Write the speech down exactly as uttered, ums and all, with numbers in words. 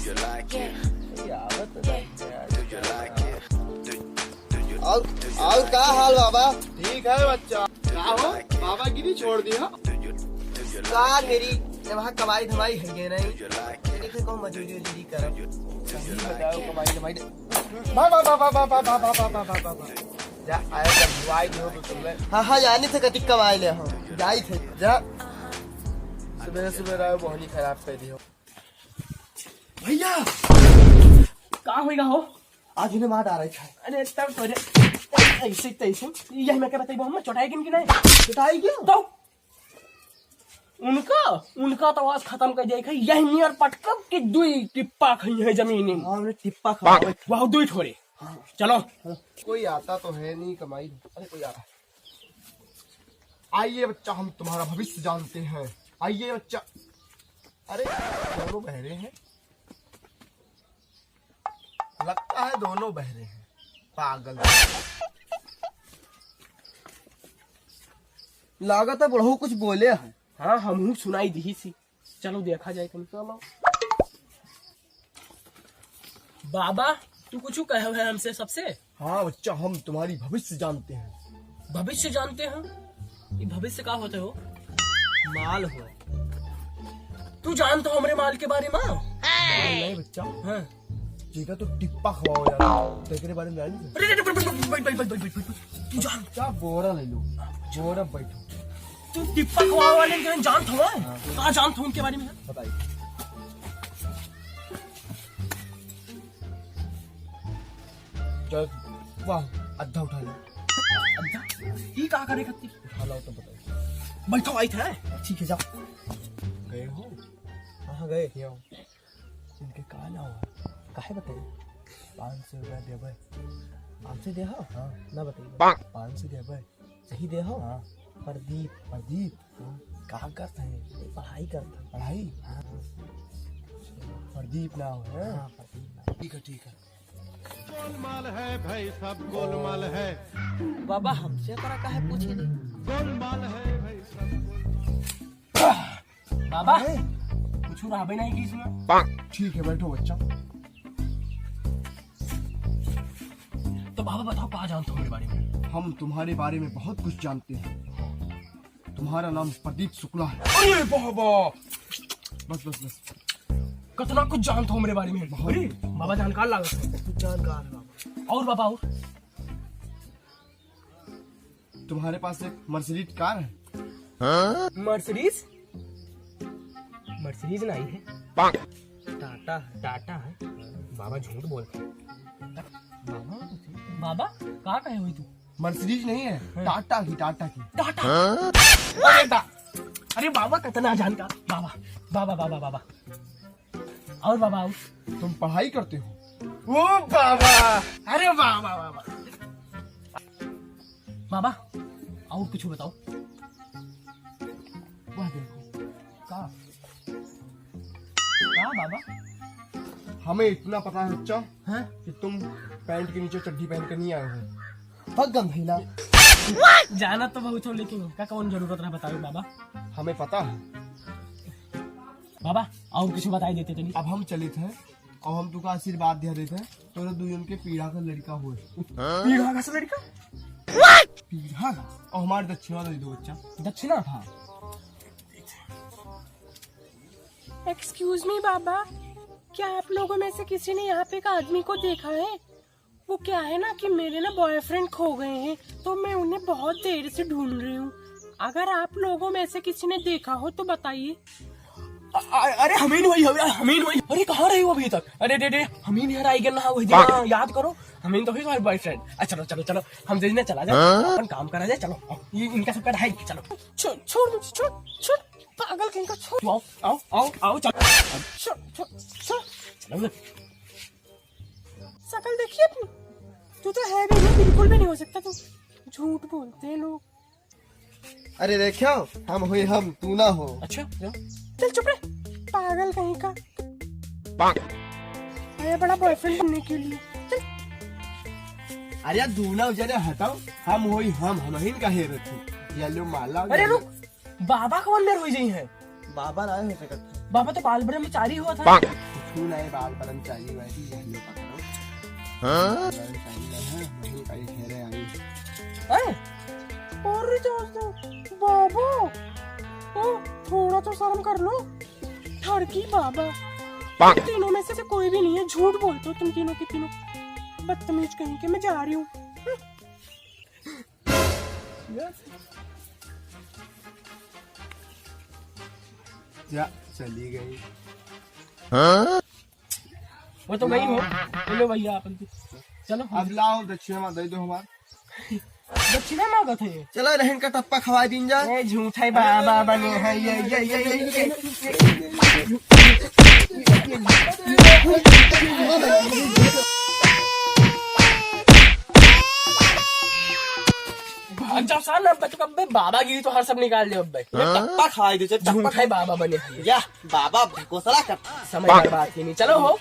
और, और का हाल बाबा? ठीक है बच्चा। का हो, बाबागिरी छोड़ दिया? का मेरी, जब वहाँ कमाई धमाई है ये नहीं, ये देखे कौन मजूरी उजूरी करब। सही बताओ, कमाई धमाई दे-, बा, बा, बा। जा, आया जब बुआई दियो तो तुमने। हाँ, हाँ, जानी थे कतिक कमाई ले हो। जाई थे, जा। सुबह सुबह रहो, बहनी खराब कर दियो। भैया! का होइगा हो? आज इन्हें मार डारा है। अरे, तब तो रे, ऐसे, तैसे। यही मैं क्या बताइबो, हम चोटाई किन की नहीं? चोटाई क्यों? तो उनका, उनका तो आज खत्म कर जाए, यही नियर पटकब कि दुई टिप्पा खाई है जमीन। हाँ, हमने टिप्पा खावा है। वाह, दुई ठोरे। हाँ। चलो। कोई आता तो है नहीं कमाई। अरे, कोई आ रहा है। आइए बच्चा, हम तुम्हारा भविष्य जानते हैं। आइए बच्चा। अरे, दोनों बहरे हैं। लगता है दोनों बहरे हैं। पागल। लागत है बुढ़ऊ कुछ बोले हैं। हाँ, हमहू सुनाई दिही सी। चलो देखा जाए तुम। चलो। बाबा, तू कुछ कहे हुए हमसे सबसे? हाँ बच्चा, हम तुम्हारी भविष्य जानते हैं। भविष्य जानते हैं? ये भविष्य का होते हो? माल हो। तू जानता हो हमरे माल के बारे में? माल नहीं बच्चा। हाँ। जेका तो टिप्पा खवाओ यार, तो एकरे बारे में जानी? अरे, अरे, अरे, बैठ, बैठ, बैठ। तू जान। क्या बोरा ले लो, बोरा बैठो। तू टिप्पा खवाओ वाले के जानत हो? हाँ। का जानत हो उनके बारे में? बताइए। चल, वाह, आधा उठा ले। आधा? ई का करे खातिर? उठा लाओ तो बताओ। बैठो, आई थे। ठीक है, जाओ। गए हो? कहाँ गए? यहाँ। इनके का नाम है? काहे बताइए? पाँच सौ रुपया देबे। पाँच सौ दे हो? हाँ। ना बताइए। पाँच सौ देबे। सही दे हो? हाँ। प्रदीप। प्रदीप? हाँ। का करत है? पढ़ाई करत है। पढ़ाई? हाँ। प्रदीप नाम है? हाँ, प्रदीप नाम। ठीक है, ठीक है। गोलमाल है भाई, सब गोलमाल है। बाबा, हमसे एकरा काहे पूछे रे? गोलमाल है भाई, सब गोलमाल। बाबा, अरे। कुछ रहबे नहीं की इसमें। ठीक है, बैठो बच्चा। तो बाबा बताओ, का जानत हो मेरे बारे में? हम तुम्हारे बारे में बहुत कुछ जानते हैं। तुम्हारा नाम प्रदीप शुक्ला है। अरे बाबा! बस, बस, बस। कितना कुछ जानत हो मेरे बारे में। बहुत। अरे, बाबा जानकार लागत है। कुछ जानकार है बाबा। और बाबा, और? तुम्हारे पास एक Mercedes car है? Mercedes? Mercedes नहीं है। टाटा है। टाटा है। बाबा झूठ बोलते हैं। बाबा, बाबा, का कहे हुई तू? Mercedes नहीं है, हाँ। टाटा की, टाटा की। टाटा? अरे टा-, अरे बाबा, कितना जानकार। बाबा, बाबा, बाबा, बाबा। और बाबा, और? तुम पढ़ाई करते हो? ओ बाबा! अरे बाबा, बाबा। बाबा, और कुछ बताओ। वह देखो। का? का बाबा? हमें इतना पता है बच्चा, हैं? कि तुम पैंट के नीचे चड्ढी पहन कर नहीं आए हो। भग गंधैला। जाना तो बहुत हो, लेकिन का कौन जरूरत रहा बताओ बाबा? हमें पता है। बाबा, और कुछ बताई देते चली। अब हम चलित हैं और हम तुका आशीर्वाद दिया देते हैं, तोरे दुइयन के पीढ़ा का लड़का होए। पीढ़ा का से लड़का? पीढ़ा का। और हमारे दक्षिणा दे दो बच्चा। दक्षिणा? हाँ। Excuse me बाबा, क्या आप लोगों में से किसी ने यहाँ पे एक आदमी को देखा है? वो क्या है ना कि मेरे ना बॉयफ्रेंड खो गए हैं, तो मैं उन्हें बहुत देर से ढूंढ रही हूँ। अगर आप लोगों में से किसी ने देखा हो तो बताइए। अ-, अ-, अरे हमीन वही हो यार, हमीन वही। अरे कहाँ रही हो अभी तक? अरे रे रे, हमीन यार आई गया ना, वही दिन, हाँ, याद करो, हमीन तो ही तुम्हारे बॉयफ्रेंड। अच्छा चलो चलो चलो, हम जल्दी ना चला जाए, हाँ? अपन काम करा जाए, चलो। ये इनका सबका ढाई, चलो। छोड़, छोड़ मुझे, छोड़, छोड़, पागल कहीं का, छोड़। आओ, आओ, आओ, आओ, चलो। छोड़, छोड़, छोड़। चलो ना। शकल देखी अपनी, तू तो है भी नहीं, बिल्कुल भी नहीं हो सकता तू। झूठ बोलते हैं लोग। अरे देखो, हम हुई हम, तू ना हो। अच्छा, जाओ। चल चुप रह, पागल कहीं का। ये बड़ा बॉयफ्रेंड बनने के लिए। चल। अरे यार, दूना उजरे हटाओ, हम होई हम, हम ही का हेरत है। ये लो माला। अरे रुक, बाबा कौन मेर होई जाई है? बाबा ना हो सकत। बाबा तो बाल ब्रह्मचारी हुआ था। तू नहीं बाल ब्रह्मचारी वाली, ये लो पकड़ो। हाँ? ब्रह्मचारी वाला है, वही का ये घेरे आई। हैं? अरे दोस्तों, बाबा, ओ, थोड़ा तो शर्म कर लो। ठरकी बाबा। पाक। तीनों में से कोई भी नहीं है, झूठ बोलते हो तुम तीनों के तीनों। बदतमीज कहीं के, मैं जा रही हूँ। जा, चली गई। वो तो गई हो। चलो भैया, अपन तो चलो। अब लाओ, दक्षिणा दे दो हमार। दक्षिणा मांगत है। चलो, रहन का टप्पा खवाई दीन जा। ए, झूठा है, बाबा बने हैं, ये, ये, ये, ये, ये। अच्छा, साल नाम पे तो कब बे बाबा गिरी तो हर सब निकाल दे अब बे। हाँ? टप्पा खवाई दे, चल, टप्पा झूठा है, बाबा बने हैं। या, बाबा घोसला कर। समय बर्बाद की नहीं, चलो हो।